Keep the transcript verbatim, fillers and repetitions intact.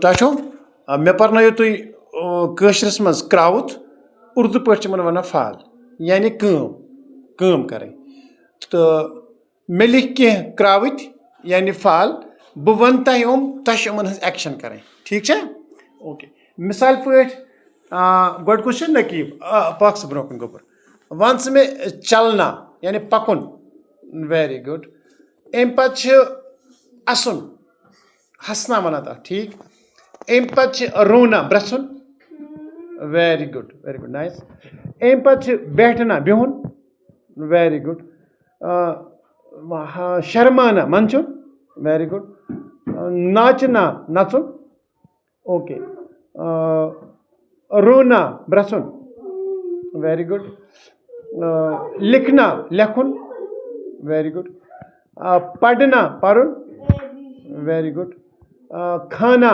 ٹاٹھو، مےٚ پرنٲیِو تُہۍ کٲشرِس منٛز کرٛاوُت، اردو پٲٹھۍ چھِ یِمن ونان فال، یعنی کٲم، کٲم کرٕنۍ۔ تہٕ مےٚ لیکھۍ کینٛہہ کرٛاوٕتۍ، یعنی فال، بہٕ ونہٕ تۄہہِ یِم، تۄہہِ چھِ یِمن ہٕنٛز ایکشن کرٕنۍ، ٹھیٖک چھا؟ اوکے، مثال پٲٹھۍ، آ، گۄڈٕ کُس چھُ؟ نقیب۔ آ، پکھ ژٕ برونٛہہ کُن گوٚبُر۔ ون ژٕ مےٚ چلنا، یعنی پکُن۔ ویری گُڈ۔ امہِ پتہٕ چھِ اسُن، ہسنا ونان تتھ، ٹھیٖک۔ امہِ پتہٕ چھِ رونا، برٛژھُن۔ ویری گُڈ، ویری گُڈ، نایس۔ امہِ پتہٕ چھِ بیٹھنا، بِہُن۔ ویری گُڈ۔ شرمانا، منٛدچھُن۔ ویری گُڈ۔ ناچنا، نژُن۔ اوکے۔ رونا، برٛژھُن۔ ویری گُڈ۔ لکھنا، لیکھُن۔ ویری گُڈ۔ پڑھنا، پرُن۔ ویری گُڈ۔ کھانا،